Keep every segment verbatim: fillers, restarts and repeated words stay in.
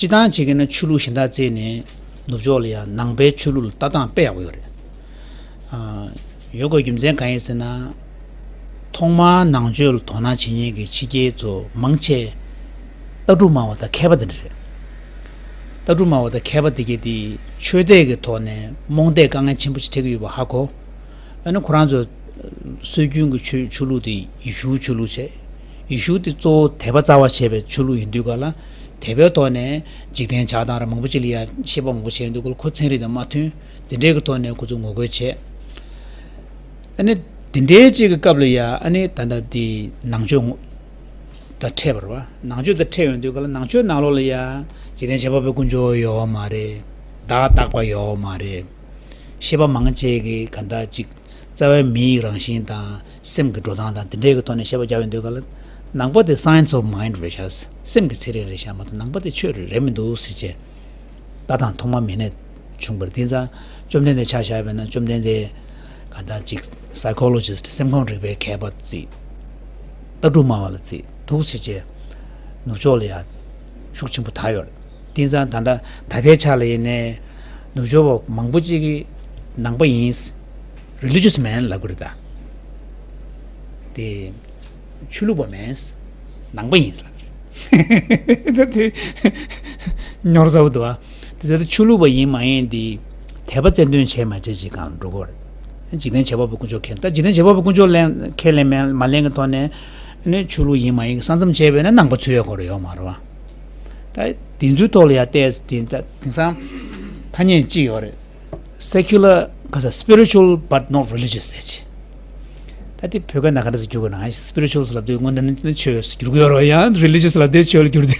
སྤྱིར་བཏང་བྱེད་ཀྱི་ན་ཆོས་ལུགས་གཞན་དག་བརྩིས་ནས་ནུབ་ཕྱོགས་ལ་ཡང་ནང་པའི་ཆོས་ལུགས་ལ་ལྟ་སྟངས་དཔེ་ཡག་པོ་ཡོད་རེད། ཨ། ཡོད་དགོས་རྒྱུ་མཚན་གང་ཡིན་ཟེར་ན། ཐོག་མར་ནང་ཆོས་ལ་དོ་སྣང་བྱེད་མཁན་གྱི་ཕྱི་རྒྱལ་ཚོ་མང་ཆེ་ལྟ་གྲུབ་སྨྲ་བ་དང་མཁས་པ་དེ་འདྲ་རེད། ལྟ་གྲུབ་སྨྲ་བ་དང་མཁས་པ་དེ་གས་དེ་ཆོས་དད་ཀྱི་ཐོག་ནས་རྨོངས་དད་དཀའ་ངལ་ཆེན་པོ་ཞིག་འཕྲད་ཀྱི་ཡོད་པ་ཧ་གོ། ཨ་ནི་ཁོ་རང་ཚོ་སྲོལ་རྒྱུན་གྱི་ཆོས་ཆོས་ལུགས་དེ་ཡེ་ཤུའི་ཆོས་ལུགས་བྱས། ཡེ་ཤུ་དེ་གཙོ་བོ་དད་པ་རྩ་བ་བྱས་པའི་ཆོས་ལུགས་ཡིན་དུས་ག་ལ། དད་པའི་ཐོག་ནས་འཇིག་རྟེན་ཆགས་སྟངས་ར་མང་པོ་ཅིག་ལ་ཡ་བཤད་པ་མང་པོ་བྱས་ཡོང་དུས་ག་ལ་ཁོ་ཚན་རིག་དང་མ་མཐུན། དེ་འདྲའི་གི་ཐོག་ནས་ཁོ་ཚོ་ངོ་རྒོལ་བྱས། ཨ་ནི་དེ་འདྲའི་ཅིག་གི་སྐབས་ལ་ཡ་ཨ་ནི་ད་ལྟ་དེ་ནང་ཆོས་ངོ་དང་འཕྲད་པ་རེད་བ། ནང་ཆོས་དང་འཕྲད་ཡོང་དུས་ག་ལ་ནང་ཆོས་ནང་ལོགས་ལ་ཡ་འཇིག་རྟེན་བྱེད་པ་པོའི་ཀུན་སྤྱོད་ཡོད་མ་རེད། བདག་རྟག་པ་ཡོད་མ་རེད། བཤད་པ་མང་ཆེ་གི་ག་འདྲ་ཅིག་རྩ་བའི་མིའི་རང་བཞིན་དང་སེམས་ཀྱི་འགྲོ་སྟངས་དང་དེ་འདྲའི་གི་ཐོག་ནས་བཤད་པ་རྒྱག་ཡོང་དུས་ག་ལ། ནང་པ་དེ་science of mind རེད་ཤག་སེམས་ཀྱི་ཚན་རིག་རེད་ཤག་མ་གཏོགས་ནང་པ་དེ་ཆོས་རེད་རེད་མི་འདུག་ཟེར་བྱས། ལྟ་སྟངས་ཐོག་མ་མི་ནས་བྱུང་བ་རེད། དེ་ཙང་བཅོམ་ལྡན་འདས་ཆ་བཞག་པ་ཡིན་ན་བཅོམ་ལྡན་འདས་ག་འདྲ་ཅིག་psychologist སེམས་ཁམས་རིག་པའི་མཁས་པ་ཅིག་ལྟ་གྲུབ་སྨྲ་བ་ལ་བརྩི་འདུག་ཟེར་བྱས་ནུབ་ཕྱོགས་ལ་ཡང་ཤུགས་ཆེན་པོ་དར་ཡོད་རེད། དེ་ཙང་ད་ལྟ་ད་ལྟའི་ཆ་ལ་ཡིན་ནའི་ནུབ་ཕྱོགས་པ་མང་པོ་ཅིག་གིས་ནང་པ་ཡིན། religious man ལབ་ཀྱི་རེད་ད། དེ་ཆོས་ལུགས་པ་མིན། ནང་པ་ཡིན་ལབ་ཀྱི་རེད། ད་དེ་ཉོར་ཚ་པོ་འདུག་ཨ། དེ་ཚེ་ད་ཆོས་ལུགས་པ་ཡིན་མ་ཡིན་དེ་དད་པ་རྩལ་འདོན་བྱས་མ་བྱས་ཅིག་གང་འགྲོ་གི་རེད། འཇིག་རྟེན་བྱེད་པ་པོའི་ཀུན་སྤྱོད་ཁས་ད་འཇིག་རྟེན་བྱེད་པ་པོའི་ཀུན་སྤྱོད་ལེན་ཁས་ལེན་མེད་མ་ལེན་གྱི་ཐོག་ནས་ནི་ཆོས་ལུགས་ཡིན་མ་ཡིན་གྱི་ས་མཚམས་བྱས་པས་ན་ནང་པ་ཚུད་ཡོད་གོ་རེ་ཡོད་མ་རེད་བ། ད་དེ་ཚོའི་ཐོག་ལ་ཡ་བལྟས་དེ་ད་དེང་སང་ཐ་སྙད་གཅིག་ཡོད་རེད། secular ག་ས་spiritual but not religious ཟེར་ཅིག་ད་དེ་བོད་སྐད་ནང་ག་འདྲ་ཟེར་བསྒྱུར་དགོས་ན་spiritual ཟེར་ལབ་དུས་སྔོན་ད་ནི་ཆོས་ཟེར་བསྒྱུར་གི་ཡོད་རེད་ཡང་religious ལབ་དུས་ཆོས་ལ་བསྒྱུར་དུས་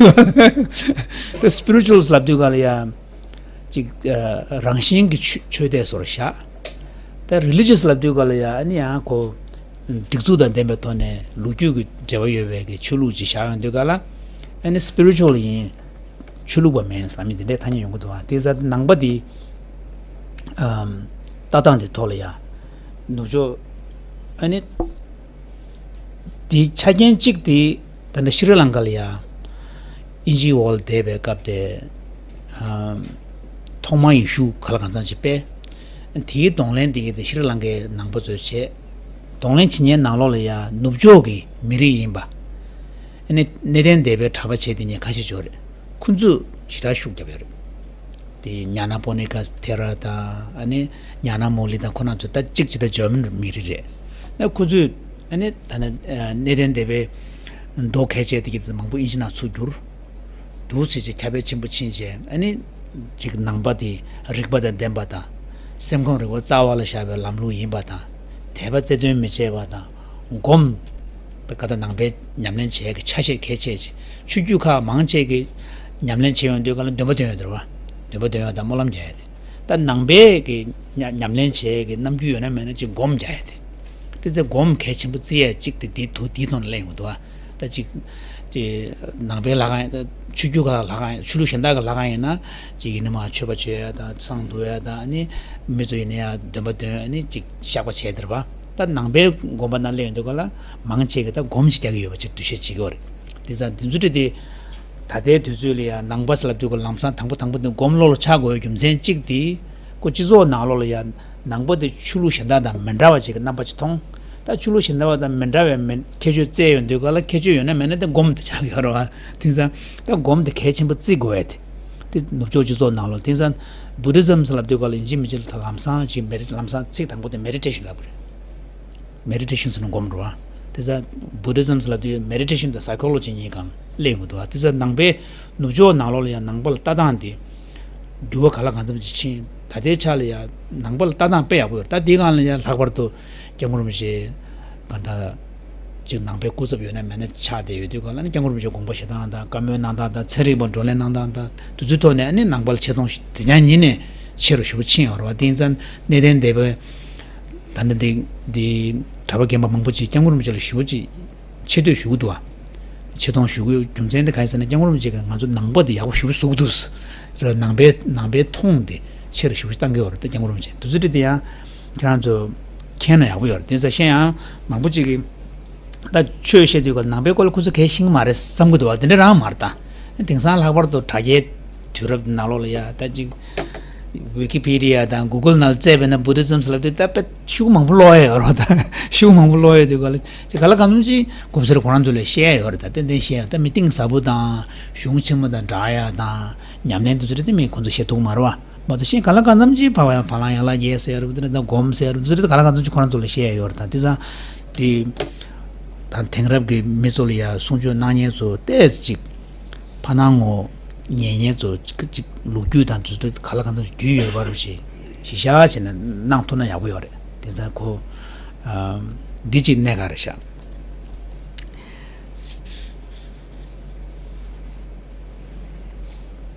ད་spiritual ཟེར་ལབ་དུས་ག་ལ་ཡ་ཅིག་ཨ་རང་བཞིན་གྱི་ཆོས་ཆོས་དད་བཟོ་འདྲ་བཞག་ད་religious ལབ་དུས་ག་ལ་ཡ་ཨ་ནི་ཡང་ཁོ་སྒྲིག་འཛུགས་དང་ལྡན་པའི་ཐོག་ནས་ལོ་རྒྱུས་ཀྱི་འབྲེལ་བ་ཡོད་པའི་གི་ཆོས་ལུགས་ཅིག་བཞག་ཡོང་དུས་ག་ལ་ཨ་ནི་spiritual ཡིན། ཆོས་ལུགས་པ་མིན་ཟེར་མི་དེ་འདྲའི་ཐ་སྙད་ཡོང་གི་འདུག་ཨ། དེ་ཟེར་ནང་པ་དེ་ཨམ་ལྟ་སྟངས་དེ་ཐོག་ལ་ཡ་ནུབ་ཕྱོགས་ཨ་ནི་དེའི་ཆ་རྐྱེན་གཅིག་དེ་ད་ལྟ་ཤྲི་ལང་ཀ་ལ་ཡ་དབྱིན་ཇིའི་འོག་ལ་བསྡད་པའི་སྐབས་དེ་ཨམ་ཐོག་མར་ཡེ་ཤུ་ག་ལ་གང་འཚམ་ཅིག་སྤེལ། དེའི་གདོང་ལེན་དེ་གས་དེ་ཤྲི་ལང་ཀའི་ནང་པ་ཚོས་བྱས། གདོང་ལེན་བྱེད་མཁན་ནང་ལོགས་ལ་ཡ་ནུབ་ཕྱོགས་ཀྱི་མི་རིགས་ཡིན་པ། ཨ་ནི་གནས་བརྟན་སྡེ་པའི་གྲྭ་པ་བྱས་དེ་ཉིད་ཁ་ཤས་ཅིག་ཡོད་རེད། ཁོ་ཚོས་ཞེ་དྲག་ཤུགས་རྒྱབ་ཡོད་རེད། དེ་ཉ་ན་པོ་ནི་ཀ་ཐེ་ར་དང་ཨ་ནི་ཉ་ན་མོ་ལི་དང་ཁོ་རང་ཚོ་ད་གཅིག་ཅིག་ད་འཇར་མན་མི་རིགས་རེད། ན་ཁོ་ཚོས་ཨ་ནི་ད་ནི་གནས་བརྟན་སྡེ་པའི་མདོ་གལ་ཆེ་དེ་གི་མང་པོ་དབྱིན་ཇི་ནང་ཚུར་བསྒྱུར། འདུག་ཟེར་བྱས་ཁྱབ་སྤེལ་ཆེན་པོ་ཕྱིན་བྱས་ཨ་ནི་ཅིག་ནང་པ་དེ་རིག་པ་དང་ལྡན་པ་དང་སེམས་ཁམས་རིག་པ་རྩ་བ་ལ་བཞག་པའི་ལམ་ལུགས་ཡིན་པ་དང་དད་པ་རྩལ་འདོན་མི་བྱེད་པ་དང་སྒོམ། པའི་ཀ་ད་ནང་པའི་ཉམས་ལེན་བྱེད་ཀྱི་ཆ་ཤས་གལ་ཆེ་ཆེ་ཆོས་བརྒྱུད་ཁག་མང་ཆེ་གི་ཉམས་ལེན་བྱེད་ཡོང་དུས་ག་ལ་འདོན་པ་འདོན་ཡོད་དེ་རེད་བ། འདོན་པ་འདོན་ཡོད་དང་སྨོན་ལམ་རྒྱག་ཡ་དེ། ད་ནང་པའི་གི་ཉ་ཉམས་ལེན་བྱེད་ཀྱི་རྣམ་འགྱུར་ཡོད་ན་མེད་ན་ཅིག་སྒོམ་རྒྱག་ཡ་དེ། དེ་ཚེ་སྒོམ་གལ་ཆེན་པོ་བརྩི་ཡ་གཅིག་དེ་དེའི་དུ་དེའི་ཐོག་ནས་གླེང་ཡོང་འདུག་བ། ད་ཅིག་ཅིག་ནང་པའི་ལྷ་ཁང་ཡིན་ད་ཆོས་བརྒྱུད་ཁག་ལྷ་ཁང་ཡིན་ཆོས་ལུགས་གཞན་དག་གི་ལྷ་ཁང་ཡིན་ན་ཅིག་ཡིན་ན་མ་མཆོད་པ་བྱེད་ཡ་དང་བསང་བསྡུ་ཡ་དང་ཨ་ནི་མི་ཚོ་ཡིན་ན་ཡ་འདོན་པ་འདོན་ཨ་ནི་ཅིག་བཤགས་པ་བྱས་དེ་རེད་བ། ད་ནང་པའི་དགོན་པ་ནང་སླེབས་ཡོང་དུས་ག་ལ་མང་ཆེ་གི་ད་སྒོམ་ཞིག་རྒྱག་གི་ཡོད་པ་ཅིག་འདུ་ཤེས་བྱེད་ཀྱི་ཡོད་རེད། དེ་ཙང་དེ་ཚོ་དེ་དེ་ད་ལྟའི་དུས་ཚོད་ལ་ཡང་ནང་པ་ཟེར་ལབ་དུས་ག་ལམ་སང་དང་པོ་དང་པོ་དེ་སྒོམ་བློ་ལ་ཆགས་དགོས་ཡོད་རྒྱུ་མཚན་གཅིག་དེ་ཁོ་སྤྱི་ཚོགས་ནང་ལོགས་ལ་ཡང་ནང་པ་དེ་ཆོས་ལུགས་གཞན་དག་དང་མི་འདྲ་བ་ཅིག་གི་རྣམ་པ་ཅིག་མཐོང་། ད་ཆོས་ལུགས་གཞན་དག་དང་མི་འདྲ་བའི་མི་ཁྱད་ཆོས་བཙལ་ཡོང་དུས་ག་ལ་ཁྱད་ཆོས་ཡོད་ན་མེད་ན་དེ་སྒོམ་དེ་ཆགས་ཀྱི་ཡོད་རེད་བ། དེ་ཙང་ད་སྒོམ་དེ་གལ་ཆེན་པོ་བརྩི་དགོས་ཡ་དེ། དེ་ནུབ་ཕྱོགས་སྤྱི་ཚོགས་ནང་ལོགས་དེང་སང་Buddhism ཟེར་ལབ་དུས་ག་ལ་ཡིན་གཅིག་མིན་གཅིག་ལ་ད་ལམ་སང་ཅིག་མེ་ལམ་སང་ཚིག་དང་པོ་དེ་meditation ལབ་དགོས་རེད། Meditation ཟེར་ན་སྒོམ་རེད་བ། དེ་ཙང་Buddhism ཟེར་ལབ་དུས་meditation དང་psychology གཉིས་ཀ་སླེབས་ཡོང་གི་འདུག་བ། དེ་ཙང་ནང་པའི་ནུབ་ཕྱོགས་ནང་ལོགས་ལ་ཡང་ནང་པ་ལ་ལྟ་སྟངས་དེ་འགྱུར་བ་ག་ལ་གང་འཚམ་ཅིག་ཕྱིན། ད་ལྟའི་ཆ་ལ་ཡང་ནང་པ་ལ་ལྟ་སྟངས་དཔེ་ཡག་པོ་ཡོད་རེད། ད་དེའི་སྒང་ལ་ཡང་ལྷག་པར་དུ་སྐྱབས་མགོན་རིན་པོ་ཆེ་གང་ལྟར་ཅིག་ནང་པའི་སྐུ་ཚབ་ཡོད་ན་མེད་ན་ཆགས་བསྡད་ཡོད་དུས་ག་ལ་ནི་སྐྱབས་མགོན་རིན་པོ་ཆེ་དགོངས་པ་བཞེས་སྟངས་དང་བཀའ་མོལ་གནང་སྟངས་དང་ཚན་རིག་པ་བགྲོ་གླེང་གནང་སྟངས་དང་དེ་ཚོའི་ཐོག་ནས་ཨ་ནི་ནང་པ་ལ་ཆེ་མཐོང་ཞིག་དེ་ཉག་ཉིན་ནས་ཆེ་རུ་ཞེ་པོ་ཕྱིན་ཡོད་རེད་བ། དེ་ཡིན་ཙང་གནས་བརྟན་སྡེ་པའི་ད་ནི་འདི་འདི་གྲྭ་པ་རྒན་པ་མང་པོ་ཅིག་སྐྱབས་མགོན་རིན་པོ་ཆེ་ལ་ཞེ་པོ་ཅིག་ཆེ་བསྟོད་ཞུ་གི་འདུག་བ། ཆེ་མཐོང་ཞུ་གི་ཡོད། རྒྱུ་མཚན་དེ་ག་ཡིན་ཟེར་ན་སྐྱབས་མགོན་རིན་པོ་ཆེ་གིས་ང་ཚོ་ནང་པ་འདི་ཡག་པོ་ཞེ་པོ་བཟོ་གི་འདུག་ཟེར། ནང་པའི་ནང་པའི་མཐོང་འདི་ཆེ་རུ་ཞེ་པོ་ཅིག་བཏང་གི་ཡོད་རེད་ད་སྐྱབས་མགོན་རིན་པོ་ཆེ། དེ་ཚོ་འདྲ་དེ་ཡང་ཁྱེད་རང་ཚོ་མཁྱེན་ན་ཡག་པོ་ཡོད་རེད། དེ་ཚོ་གཞན་ཡང་མང་པོ་ཅིག་གིས་ད་ཆོས་བཤད་དུས་ག་ནང་པའི་སྐོར་ལ་ཁོ་ཚོ་གལ་ཤེས་ཀྱི་མ་རེད་བསམ་གྱི་འདུག་བ། དེ་འདྲ་རང་མ་རེད་ད། དེང་སང་ལྷག་པར་དུ་དྲ་རྒྱའི་ དུས་རབས་ནང་ལོགས་ལ་ཡ་ད་ཅིག་Wikipedia་དང་Google་ནང་བཙལ་བས་ན་Buddhism་ཟེར་ལབ་དུས་ད་དཔེ་ཤུགས་མང་པོ་ཀློག་ཡ་ཡོད་རེད་བ། ད་ཤུགས་མང་པོ་ཀློག་ཡ་དུས་ག་ལ་ཅིག་ག་ལ་གང་འཚམ་ཅིག་གོམས་སེར་ཁོ་རང་ཚོ་ལ་བཤད་ཡ་ཡོད་རེད། ད་ཏན་ཏན་བཤད་ཡ་ད་མི་གཏིང་ཟབ་པོ་དང་གཞུང་ཆེན་མོ་དང་འདྲ་ཡ་དང་ཉམས་ལེན་དེ་ཚོ་རེད། དེ་མི་ཁོ་ཚོ་བཤད་ཐུབ་མ་རེད་བ། མ་གཏོགས་གཞན་གང་ལ་གང་འཚམ་ཅིག་བག་ཡངས་བག་ལང་ཡང་ལ་རྒྱས་ཟེར་རུ་དེ་འདྲ་དང་སྒོམ་ཟེར་རུ་དེ་འདྲ་གང་ལ་གང་འཚམ་ཅིག་ཁོ་རང་ཚོ་ལ་བཤད་ཡོད་རེད། ད་དེ་ཙང་དེ་ད་དེང་རབས་ཀྱི་མི་ཚོ་ལ་ཡ་གསུང་ཆོས་གནང་མཁན་ཚོ་ཏོག་ཙམ་ཅིག་ཕ་ནང་ངོ་ཉན་མཁན་ཚོ་ཅིག་ལོ་རྒྱུས་དང་དུས་ཚོད་གང་ལ་གང་འཚམ་ཅིག་རྒྱུས་ཡོད་པ་རུ་ཞིག་གཞི་བཞག་བྱས་ནས་གནང་ཐུབ་ན་ཡག་པོ་ཡོད་རེད། དེ་ཙང་ཁོ་འདི་ཅིག་གནད་འགག་རེད་ཤག་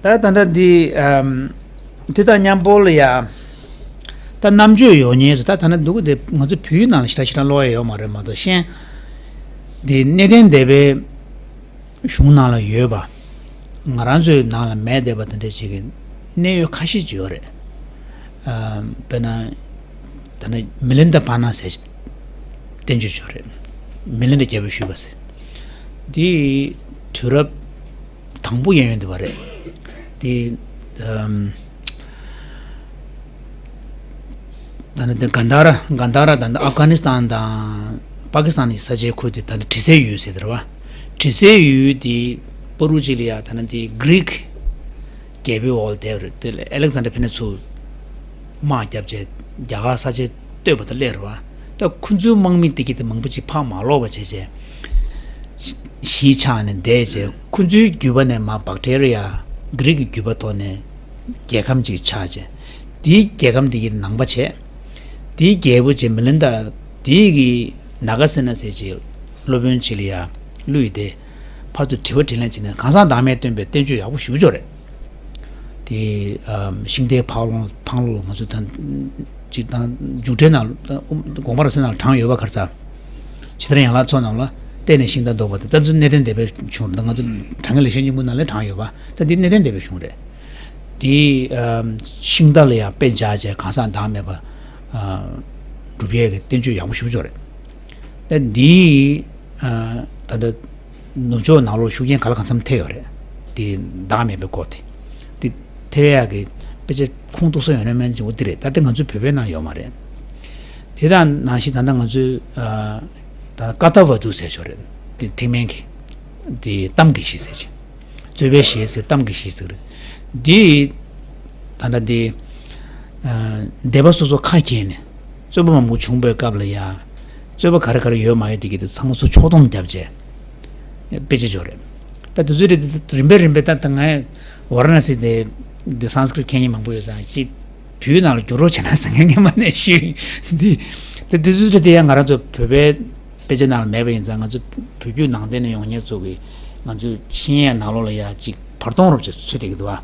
ད་ད་ལྟ་འདི་ཨམ་དེ་དང་མཉམ་པོ་ལ་ཡ་ད་རྣམ་དཔྱོད་ཡོད་མཁན་ཚོ་ད་ད་ནི་འདུག་གི། དེ་ང་ཚོ་བོད་ཡིག་ནང་ལ་ཞེ་དྲག་ཞེ་དྲག་ཀློག་ཡ་ཡོད་མ་རེད། མ་གཏོགས་གཞན་འདི་གནས་བརྟན་སྡེ་པའི་གཞུང་ནང་ལ་ཡོད་པ་ང་རང་ཚོའི་ནང་ལ་མེད་བསྡད་པ་དེ་འདྲ་ཅིག་གི་གནད་ཡོད་ཁ་ཤས་ཅིག་ཡོད་རེད། ཨམ་དཔེར་ན་ད་ནི་མི་ལིན་ད་པ་ན་ཟེར་བསྟན་བཅོས་ཅིག་ཡོད་རེད། མི་ལིན་ད་རྒྱལ་པོས་ཞུས་པ་ཟེར། འདི་དུས་རབས་དང་པོ་གཡས་གཡོན་དུ་བ་རེད། དེ་ཨམ་ད་ནི་དེ་གན་དྷ་ར་གན་དྷ་ར་དང་ཨབ་གྷ་ནི་སི་ཐན་དང་པ་ཀི་སི་ཐན་གྱི་ས་ཆའི་ཁུལ་དེ་ད་ནི་དྲི་ཟའི་ཡུལ་ཟེར་དེ་རེད་བ། དྲི་ཟའི་ཡུལ་དེ་པུ་རུ་ཅི་ལི་ཡ་ད་ནི་དེ་གྷི་རིག་རྒྱལ་པོའི་འོག་ལ་བསྡད་པ་རེད། དེ་ལ་ཨ་ལེག་ཛན་ཌར་ཕེ་ནེ་ཚུར་དམག་བརྒྱབ་བྱས་རྒྱ་གར་ས་ཆ་གཏོད་པ་དང་སླེབས་རེད་བ། ད་ཁོ་ཚོའི་དམག་མི་དེ་གྱིས་དེ་མང་པོ་ཅིག་ཕར་མ་ལོག་པ་བྱས་བྱས་གཞིས་ཆགས་ནས་བསྡད་བྱས། ཁོ་ཚོའི་རྒྱུད་པ་ནས་མར་བྷག་ཏྲི་རི་ཡ་གྷི་རིག་གི་རྒྱུད་པ་ཐོག་ནས་རྒྱལ་ཁམས་ཅིག་ཆགས་བྱས། དེའི་རྒྱལ་ཁམས་དེ་གྱིས་ནང་པ་བྱས། དེའི་རྒྱལ་པོ་བྱས་མི་ལིན་ད་དེའི་གི་ན་ག་སེ་ན་ཟེར་ཅིག་སློབ་དཔོན་ཅིག་ལ་ཡ་བསླུས་ཏེ་ཕར་ཚུར་དྲི་བ་དྲིས་ལན་བྱས་ནས་གང་ཟག་བདག་མེད་སྟོན་པའི་བསྟན་བཅོས་ཡག་པོ་ཞེ་པོ་ཅིག་ཡོད་རེད། དེ་ཨམ་ཤིང་རྟའི་འཕང་ལོ་འཕང་ལོ་ང་ཚོ་དང་ཅིག་དང་མཇུག་འབྲས་ནང་དགོངས་པ་རབ་གསལ་ནང་ལ་དྲངས་ཡོད་པ། ག་རེ་ཟ། ཕྱི་དར་ཡན་ལག་ཚོགས་རྣམས་ལ་བརྟེན་ནས་ཤིང་རྟ་བཟློག་པ་དེ་ད་ཚོ་གནས་བརྟན་སྡེ་པའི་གཞུང་རེད། ད་ང་ཚོ་དྲང་ངེས་ལེགས་བཤད་སྙིང་པོ་ནང་ལ་དྲངས་ཡོད་པ། ད་འདི་གནས་བརྟན་སྡེ་པའི་གཞུང་རེད། དེ་ཨམ་ཤིང་རྟ་ལ་ཡང་དཔེ་འཇགས་བྱས་གང་ཟག་བདག་མེད་པ་ཨ་སྒྲུབ་ཡས་ཀྱི་བསྟན་བཅོས་ཡག་པོ་ཞེ་པོ་ཅིག་ཡོད་རེད། ད་འདི་ཨ་ད་ལྟ་ནུབ་ཕྱོགས་ནང་ལོགས་ཤུགས་རྐྱེན་ག་ལ་གང་འཚམ་ཐེབས་ཡོད་རེད། དེ་བདག་མེད་པའི་སྐོར་དེ། དེ་ཐེབས་ཡག་གི་དཔེ་ཆ་ཁུངས་གཏུགས་ས་ཡོད་ན་མེད་ཅིག་འོ་དེ་རེད། ད་ལྟ་ང་ཚོའི་བོད་པའི་ནང་ཡོད་མ་རེད། དེ་དང་ནང་བཞིན་ད་ལྟ་ང་ཚོའི་ཨ་ད་ཀ་ཏ་ཝ་དུ་ཟེར་ཞོར་རེད། དེ་ཐེག་དམན་གྱི་དེ་གཏམ་གྱི་གཞི་ཟེར་ཅིག་རྩོད་པའི་གཞི་ཟེར་གཏམ་གྱི་གཞི་ཟེར་རེད། འདི་ད་ལྟ་འདི་ཨ་སྡེ་པ་སོ་སོ་ཁ་གྱེས་ནས་རྩོད་པ་མང་པོ་བྱུང་བའི་སྐབས་ལ་ཡ་རྩོད་པ་ག་རེ་ག་རེ་ཡོད་མ་ཡོད་དེ་གི་དེ་ཚང་མ་ཚུར་ཕྱོགས་བསྡོམས་བརྒྱབ་བྱས་དཔེ་ཆ་ཅིག་ཡོད་རེད། ད་དེ་ཚོའི་རིགས་དེ་རིམ་པས་རིམ་པས་ད་ད་ངས་ཝ་ར་ཎ་སི་དེ་འདི་སཾ་སྐྲྀཏ་མཁྱེན་མཁན་མང་པོ་ཡོད་ཙང་ཅིག་བོད་ནང་ལ་བསྒྱུར་རོགས་བྱས་ན་ཟེར་མཁན་སྔན་མ་ནས་ཞུས། འདི་ད་དེ་ཚོའི་རིགས་དེ་ཡང་ང་རང་ཚོ་བོད་པའི་དཔེ་ཆ་ནང་ལ་མེད་པ་ཡིན་ཙང་ང་ཚོ་བོད་བརྒྱུད་ནང་བསྟན་ནས་ཡོང་མཁན་ཚོ་གི་ང་ཚོའི་ཤེས་ཡོན་ནང་ལོགས་ལ་ཡ་གཅིག་བར་སྟོང་རོབ་ཅིག་ཚུད་བསྡད་ཀྱི་འདུག་བ།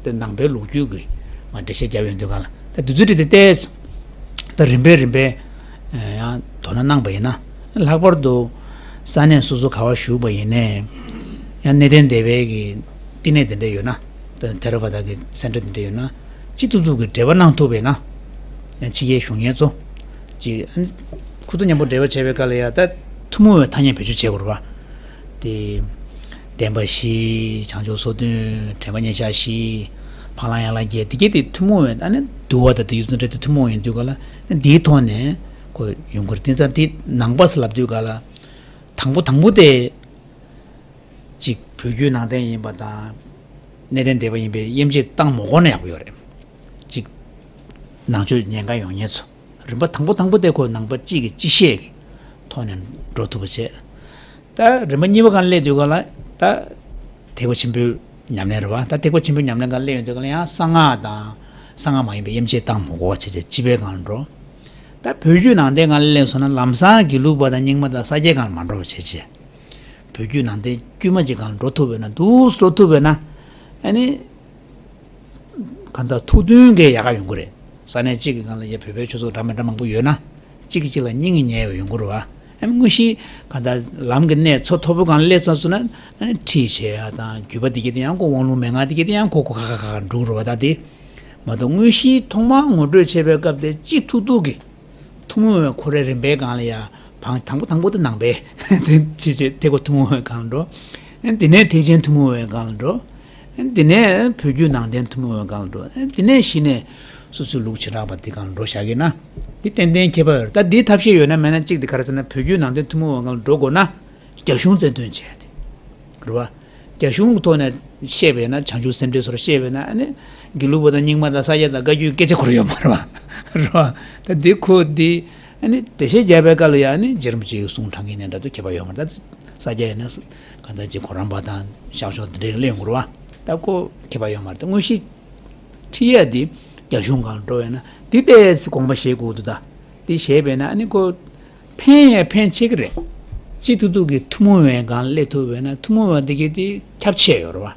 དེ་ནང་པའི་ལོ་རྒྱུས་ཀྱི་མ་འགྲེལ་བཤད་བརྒྱབ་ཡོང་དུས་ག་ལ་ད་དུས་ཚོད་དེ་དེ་ལྟས་ད་རིམ་པས་རིམ་པས་ཡང་དོ་སྣང་གནང་པ་ཡིན་ན་ལྷག་པར་དུ་ས་གནས་སོ་སོ་ག་བ་བཞུགས་པ་ཡིན་ནའི་ཡང་གནས་བརྟན་སྡེ་པའི་གི་བསྟི་གནས་དེ་འདྲ་ཡོད་ན་ད་ཐེ་ར་བ་ད་གི་སེན་ཊར་དེ་འདྲ་ཡོད་ན་ཅི་ཐུབ་ཐུབ་ཀྱི་འབྲེལ་བ་གནང་ཐུབ་པ་ཡིན་ན་ཡང་ཕྱི་རྒྱལ་བཞུགས་མཁན་ཚོ་ཅིག་ཁོ་ཚོ་མཉམ་པོ་འབྲེལ་བ་བྱས་པའི་སྐབས་ལ་ཡ་ད་ཐུན་མོང་བའི་ཐ་སྙད་བེད་སྤྱོད་བྱེད་དགོས་རེད་བ། དེ་བདེན་པ་བཞི། བྱང་ཆུབ་སོ་བདུན། དྲན་པ་མཉེས་བྱ་བཞི། འཕགས་ལམ་ཡན་ལག་བརྒྱད། དེ་གྱད་དེ་ཐུན་མོང་བའི་ཨ་ནི་འདུལ་བ་དང་དེ་ཡུལ་དང་འབྲེལ་ཏེ་ཐུན་མོང་ཡིན་དུས་ག་ལ་འདིའི་ཐོག་ནས་ཁོ་ཡོང་གི་རེད། དེ་ཙང་དེ་ནང་པ་ཟེར་ལབ་དུས་ག་ལ་དང་པོ་དང་པོ་དེ་གཅིག་བོད་བརྒྱུད་ནང་བསྟན་ཡིན་པ་དང་གནས་བརྟན་སྡེ་པ་ཡིན་པའི་དབྱེ་འབྱེད་བཏང་མ་དགོས་ན་ཡག་པོ་ཡོད་རེད། གཅིག་ནང་ཆོས་ཉན་ག་ཡོང་མཁན་ཚོ། རིམ་པ་དང་པོ་དང་པོ་དེ་ཁོ་ནང་པ་གཅིག་གི་སྤྱི་བཤད་ཀྱི་ཐོག་ནས་འགྲོ་ཐུབ་པ་བྱས། ད་རིམ་པ་གཉིས་པ་སྒང་སླེབས་དུས་ག་ལ་ད་ཐེག་པ་ཆེན་པོའི་ཉམས་ལེན་རེད་བ། ད་ཐེག་པ་ཆེན་པོའི་ཉམས་ལེན་སྒང་སླེབས་ཡོང་དུས་ག་ལ་ཡང་གསང་སྔགས་དང་གསང་སྔགས་མ་ཡིན་པའི་དབྱེ་འབྱེད་བཏང་མ་དགོས་པ་བྱས་བྱས་སྤྱི་པའི་སྒང་ལ་འགྲོ། ད་བོད་བརྒྱུད་ནང་བསྟན་སྒང་ལ་སླེབས་སོང་ན་ལམ་སང་དགེ་ལུགས་པ་དང་རྙིང་མ་དང་ས་སྐྱའི་སྒང་ལ་མ་འགྲོ་བ་བྱས་བྱས། བོད་བརྒྱུད་ནང་བསྟན་དཀྱུས་མ་ཅིག་སྒང་ལ་འགྲོ་ཐུབ་པ་ཡིན་ན་འདུག་སེ་འགྲོ་ཐུབ་པ་ཡིན་ན་ཨ་ནི། གང་ལྟར་ཐུགས་མཐུན་གྱི་ཡག་ག་ཡོང་གི་རེད། ས་གནས་གཅིག་གི་སྒང་ལ་ཡ་བོད་པའི་ཆོས་ཚོགས་འདྲ་མི་འདྲ་མང་པོ་ཡོད་ན་གཅིག་གིས་གཅིག་ལ་སྙིང་ཉེ་བ་ཡོང་གི་རེད་བ། ཨ་ནི་དངོས་གཞི་གང་ལྟར་ལམ་གྱི་གནད་མཚོན་ཐོག་པོའི་སྒང་ལ་སླེབས་ཚར་སོང་ན་ཨ་ནི་ཁྲིད་བྱེད་ཡ་དང་རྒྱུད་པ་དེ་གྱད་དེ་ཡང་ཁོ་དབང་ལུང་མན་ངག་དེ་གྱད་དེ་ཡང་ཁོ་ཁོ་ཁ་ཁ་ཁ་འགྲོ་གི་རེད་བ། ད་དེ་མ་གཏོགས་དངོས་གཞི་ཐོག་མར་ངོ་སྤྲོད་བྱེད་པའི་སྐབས་དེ་གཅིག་ཐུག་ཐུག་གི་ཐུན་མོང་བའི་ཁོ་རའི་རིམ་པའི་སྒང་ལ་ཡ་བང་དང་པོ་དང་པོ་དེ་ནང་པའི་དེ་བྱེད་བྱེད་ཐེག་པ་ཐུན་མོང་བའི་སྒང་ལ་འགྲོ། དེ་ནས་ཐེག་ཆེན་ཐུན་མོང་བའི་སྒང་ལ་འགྲོ། འདི་ནས་བོད་བརྒྱུད་ནང་བསྟན་ཐུན་མོང་བའི་སྒང་ལ་འགྲོ། འདི་ནས་གཞི་ནས་སོ་སོའི་ལུགས་བྱེ་བྲག་པ་འདི་སྒང་ལ་འགྲོ་བཞག་གི་ན། འདི་ཏན་ཏན་ཁྱད་པར་ཡོད་རེད། ད་འདིའི་ཐབས་ཤེས་ཡོད་ན་མེད་ན་གཅིག་འདི་ག་རེ་ཟེར་ན། བོད་བརྒྱུད་ནང་བསྟན་ཐུན་མོང་བའི་སྒང་ལ་འགྲོ་དགོས་ན། རྒྱ་གཞུང་བཙན་འདོན་བྱས་ཏེ། རེད་བ། རྒྱ་གཞུང་གི་ཐོག་ནས་བཤད་པས་ན། བྱང་ཆུབ་སེམས་འགྲེལ་སོགས་བཤད་པས་ན། ཨ་ནི་དགེ་ལུགས་པ་དང་རྙིང་མ་དང་ས་སྐྱ་དང་བཀའ་བརྒྱུད་སྐད་ཆ་འཁོར་ཡོད་མ་རེད་བ། རེད་བ། ད་འདི་ཁོ་འདི་ཨ་ནི་འགྲེལ་བཤད་རྒྱག་པའི་སྐབས་ལ་ཡང་ཨ་ནི་རྗེ་རིན་པོ་ཆེའི་གསུང་དྲང་གིན་ནས་འདྲ་ཚོ་ཁྱད་པར་ཡོད་མ་རེད། ད་ས་སྐྱ་ཡིན་ན་གང་ལྟར་ཅིག་གོ་རམས་པ་དང་ཤག་ཤོག་འདི་འདྲའི་གླེང་ཡོང་གི་རེད་བ། ད་ཁོ་ཁྱད་པར་ཡོད་མ་རེད། ད་དངོས་གཞི་ཁྲིད་ཡ་འདི་རྒྱ་གཞུང་སྒང་ལ་འགྲོ་བས་ན་འདི་ལྟས་དགོངས་པ་བཞེས་དགོས་འདུག་ད་འདི་བཞེས་པས་ན་ཨ་ནི་ཁོ། ཕན་ཡང་ཕན་ཆེ་གི་རེད། སྤྱི་ཐུབ་ཐུབ་ཀྱི་ཐུན་མོང་བའི་སྒང་སླེབས་ཐུབ་པས་ན། ཐུན་མོང་བ་འདི་གའི་དེ་ཁྱབ་ཆེ་ཡོད་རེད་བ།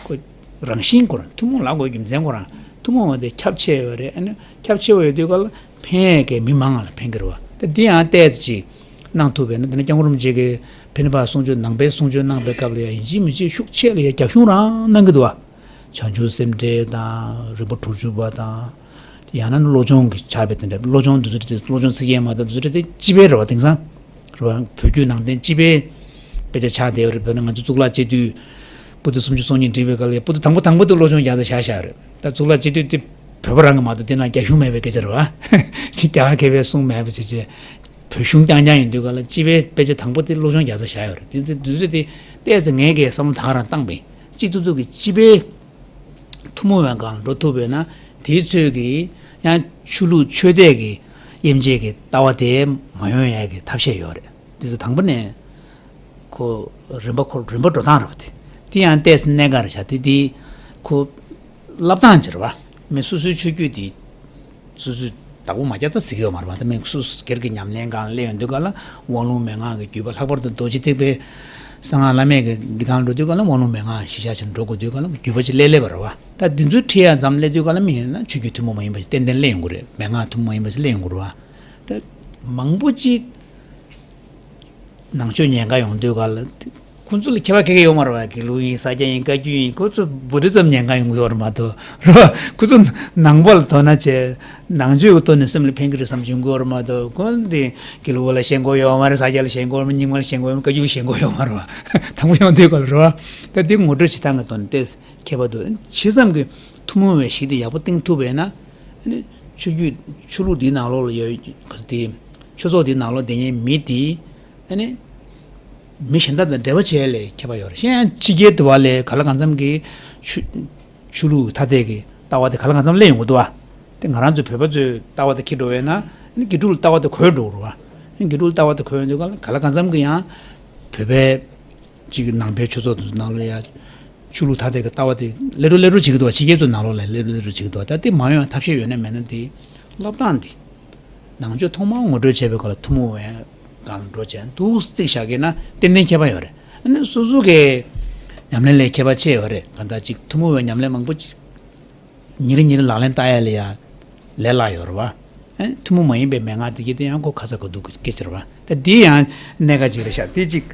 ཁོ་རང་བཞིན་ཁོ་རང་ཐུན་མོང་ལབ་དགོས་རྒྱུ་མཚན་ཁོ་རང་ཐུན་མོང་བ་དེ་ཁྱབ་ཆེ་ཡོད་རེད། ཨ་ནི་ཁྱབ་ཆེ་བ་ཡོད་དུས་ག་ལ་ཕན་ཡས་ཀྱི་མི་མང་ལ་ཕན་གི་རེད་བ། ད་འདི་ཡང་ཏོག་ཙམ་ཅིག་གནང་ཐུབ་པས་ན། དེ་ནས་སྐྱབས་མགོན་རིན་པོ་ཆེ་གིས་ཕན་པ་གསུང་ཆོས་ནང་པའི་གསུང་ཆོས་གནང་པའི་སྐབས་ལ་ཡང་ཡིན་གཅིག་མིན་གཅིག་ཤུགས་ཆེ་ལ་ཡང་རྒྱ་གཞུང་རང་གནང་གི་འདུག་བ། བྱང་ཆུབ་སེམས་འགྲེལ་དང་། རིམ་པ་དྲུག་ཅུ་པ་དང་། ཡང་ན་བློ་སྦྱོང་གི་ཆགས་པའི་དེ་འདྲ། བློ་སྦྱོང་འདི་ཚོ་དེ། བློ་སྦྱོང་ཚིག་བརྒྱད་མ་དང་འདི་ཚོ་དེ་སྤྱི་པའི་རེད་བ། དེང་སང་རེད་བ། བོད་བརྒྱུད་ནང་བསྟན་སྤྱི་པའི་དཔེ་ཆ་ཆགས་བསྡད་ཡོད་རེད། དཔེར་ན་ང་ཚོ་གཙུག་ལག་སྤྱི་འཐུས་པོ་ཏི་སུམ་ཅུ་སོ་གཉིས་བྲིས་པའི་སྐབས་ལ་པོ་ཏི་དང་པོ་དང་པོ་དེ་བློ་སྦྱོང་རྒྱག་ས་བཞག་བཞག་རེད། ད་གཙུག་ལག་སྤྱི་འཐུས་དེ་བོད་པ་རང་གི་མ་གཏོགས་དེ་ན་རྒྱ་གཞུང་མེད་པའི་སྐད་ཆ་རེད་བ། རྒྱ་གར་མཁས་པའི་གསུང་མེད་པ་བྱས་བྱས། བོད་གཞུང་རྐྱང་རྐྱང་ཡིན་དུས་ག་ལ་སྤྱི་པའི་དཔེ་ཆ་དང་པོ་དེ་བློ་སྦྱོང་རྒྱག་ས་བཞག་ཡོད་རེད། དེ་ཚེ་དུས་ཚོད་དེ་ཏོག་ཙམ་ངས་ཀྱི་བསམ་བློ་ད་ག་རང་བཏང་པས། སྤྱི་ཐུབ་ཐུབ་ཀྱི་སྤྱི་པའི་ཐུན་མོང་བའི་སྒང་འགྲོ་ཐུབ་པས་ན། དེའི་ཚོད་ཀྱི་ཡང་ཆོས་ལུགས་ཆོས་དད་ཀྱི་དབྱེ་འབྱེད་ཀྱི་ལྟ་བ་དེ་མ་ཡོང་ཡ་གི་ཐབས་ཤེས་ཡོད་རེད། དེ་ཚེ་དང་པོ་ནས་ཁོ་རིམ་པ་ཁོ་རིམ་པ་འགྲོ་སྟངས་རེད་བ། དེ་དེ་ཡང་ཏོག་ཙམ་གནད་འགག་རེད་ཤག་དེ་དེ་ཁོ་བསླབ་སྟངས་ཅིག་རེད་བ། མི་སོ་སོའི་ཆོས་བརྒྱུད་དེ། སོ་སོའི་བདག་པོ་མ་བརྒྱབ་ད་ཟེར་གྱི་ཡོད་མ་རེད་པ། ད་མི་སོ་སོ་སྒེར་གྱི་ཉམས་ལེན་སྒང་སླེབས་ཡོང་དུས་ག་ལ་དབང་ལུང་མན་ངག་གི་བརྒྱུད་པ། ལྷག་པར་དུ་རྡོ་རྗེ་ཐེག་པའི་གསང་སྔགས་བླ་མེད་ཀྱི་འདི་སྒང་འགྲོ་དུས་ག་ལ་དབང་ལུང་མན་ངག་གཞི་བཞག་བྱས་འགྲོ་དགོས་དུས་ག་ལ་བརྒྱུད་པ་ཅིག་སླེབས་སླེབས་པ་རེད་བ། ད་འདི་ཚོའི་ཁྲིད་ཡ་མཚམས་སླེབས་དུས་ག་ལ་མི་ཡིན་ན་ཆོས་བརྒྱུད་ཐུན་མོང་མ་ཡིན་པ་ཞིག་ཏན་ཏན་སླེབས་ཡོང་གི་རེད། མན་ངག་ཐུན་མོང་མ་ཡིན་པ་ཞིག་སླེབས་ཡོང་གི་རེད་བ། ད་མང་པོ་ཅིག་ནང་ཆོས་ཉན་ག་ཡོང་དུས་ག་ལ་ཁོ་ཚོ་ལ་ཁྱད་པར་ག་གེ་ཡོད་མ་རེད་བ། དགེ་ལུགས་ཡིན། ས་སྐྱ་ཡིན། བཀའ་བརྒྱུད་ཡིན། ཁོ་ཚོ་བྷུ་ཏི་ཛམ་ཉན་ག་ཡོང་གི་ཡོད་རེད་མ་གཏོགས་རེད་བ། ཁོ་ཚོ་ནང་པ་ལ་དོ་སྣང་བྱས། ནང་ཆོས་ཀྱི་ཐོག་ནས་སེམས་ལ་ཕན་གི་རེད་བསམ་གྱི་ཡོང་གི་ཡོད་རེད་མ་གཏོགས། ཁོ་འདི་དགེ་ལུགས་པ་ལ་ཞེན་ཁོག་ཡོད་མ་རེད། ས་སྐྱ་ལ་ཞེན་ཁོག་ཡོད་མ་རེད། རྙིང་མ་ལ་ཞེན་ཁོག་ཡོད་མ་རེད། བཀའ་བརྒྱུད་ལ་ཞེན་ཁོག་ཡོད་མ་རེད་བ། དང་པོ་ཡོང་དུས་ག་ལ་རེད་བ། ད་འདི་ངོ་སྤྲོད་བྱེད་སྟངས་ཀྱི་ཐོག་ནས་ཏོག་ཙམ་ཁྱད་པར་འདུག་ཇི་ཙམ་གྱིས་ཐུན་མོང་བའི་གཞི་དེ་ཡག་པོ་བཏིང་ཐུབ་པས་ན། ཨ་ནི་ཆོས་བརྒྱུད་ཆོས་ལུགས་འདིའི་ནང་ལོགས་ལ་ཡོད་ག་ས་དེ། ཆོས་ཚོགས་འདིའི་ནང་ལོགས་བསྡད་མཁན་མི་དེ་ཨ་ནི་མི་གཞན་དག་དང་འབྲེལ་བ་བྱེད་ཡ་ལས་ཁྱད་པར་ཡོད་རེད། གཞན་ཡང་ཕྱི་རྒྱལ་དུ་བ་ལས་ག་ལ་གང་འཚམ་གྱི་ཆོས་ཆོས་ལུགས་ཐ་དད་ཀྱི་ལྟ་བ་དེ་ག་ལ་གང་འཚམ་སླེབས་ཡོང་གི་འདུག་བ། དེ་ང་རང་ཚོ་བོད་པ་ཚོའི་ལྟ་བ་དེ་འཁྱེར་འགྲོ་བས་ན། ཨ་ནི་དགེ་ཕྲུག་ལ་ལྟ་བ་དེ་གོ་འགྲོ་གི་རེད་བ། ཨ་ནི་དགེ་ཕྲུག་ལ་ལྟ་བ་དེ་གོ་ཡོང་དུས་ག་ལ་ག་ལ་གང་འཚམ་གྱི་ཡང་བོད་པའི་གཅིག་ནང་པའི་ཆོས་ཚོགས་དེ་ཚོ་ནང་ལ་ཡ། ཆོས་ལུགས་ཐ་དད་ཀྱི་ལྟ་བ་དེ་སླེབས་འགྲོ་སླེབས་འགྲོ་བྱེད་ཀྱི་འདུག་བ། ཕྱི་རྒྱལ་ཚོའི་ནང་ལོགས་ལ་སླེབས་འགྲོ་སླེབས་འགྲོ་བྱེད་ཀྱི་འདུག་བ། ད་དེ་མ་ཡོང་ཡ་ཐབས་ཤེས་ཡོད་ན་མེད་ན་དེ་བསླབ་སྟངས་དེ་ནང་ཆོས་ཐོག་མར་ངོ་སྤྲོད་བྱས་པའི་སྐབས་ལ་ཐུན་མོང་བའི་སྒང་ལ་འགྲོ་བྱས་འདུག་རྩིས་བཞག་གི་ན་ཏན་ཏན་ཁྱད་པར་ཡོད་རེད། ཨ་ནི་སོ་སོ་གི་ཉམས་ལེན་ལས་ཁྱད་པར་ཆེ་ཡོད་རེད། གང་ལྟར་ཅིག་ཐུན་མོང་བའི་ཉམས་ལེན་མང་པོ་ཅིག་ཉིན་རེ་ཉིན་རེ་ལག་ལེན་བསྟར་ཡ་ལ་ཡ་ལས་སླ་ཡོད་རེད་བ། ཨ་ནི་ཐུན་མོང་མ་ཡིན་པའི་མན་ངག་དེ་གྱད་དེ་ཡང་ཁོ་ཁ་ཚ་དགོས་གཏུགས་ཀྱི་སྐད་ཆ་རེད་བ། ད་འདི་ཡང་གནད་འགག་ཅིག་རེད་ཤག་དེ་གཅིག